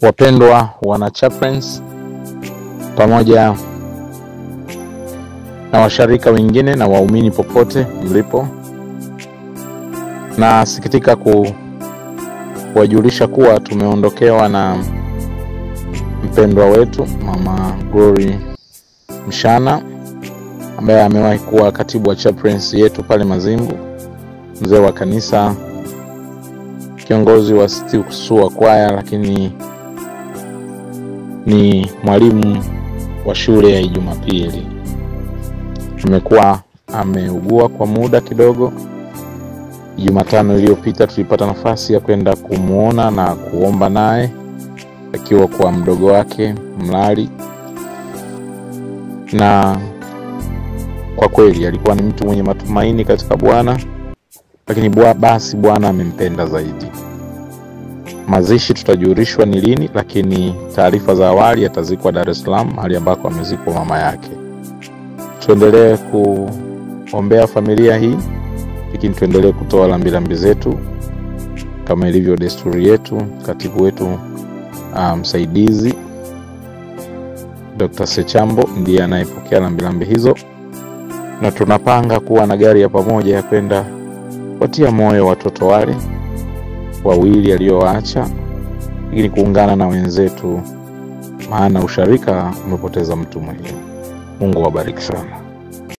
Wapendwa wana chaplains pamoja na washarika wengine na waumini popote mlipo, na sikitika kuwajulisha kuwa tumeondokewa na mpendwa wetu Mama Glory Mshana, ambaye amewahi kuwa katibu wa chaplains yetu pale Mazimbu, mzee wa kanisa, kiongozi wa SUA kwaya, lakini ni mwalimu wa shule ya Jumapili. Amekuwa ameugua kwa muda kidogo. Jumatano iliyopita tulipata nafasi ya kwenda kumuona na kuomba naye akiwa kwa mdogo wake Mlali, na kwa kweli alikuwa ni mtu mwenye matumaini katika Bwana, lakini basi Bwana amempenda zaidi. Mazishi tutajulishwa ni lini, lakini taarifa za awali atazikwa Dar es Salaam, mahali ambako amezikwa mama yake. Tuendelee kuombea familia hii, lakini tuendelee kutoa rambirambi zetu kama ilivyo desturi yetu. Katibu wetu msaidizi Dr. Sechambo ndiye anayepokea rambirambi hizo, na tunapanga kuwa na gari ya pamoja ya kwenda kuwatia moyo watoto wale wawili aliyowaacha, ili kuungana na wenzetu, maana usharika umepoteza mtu muhimu. Mungu awabariki sana.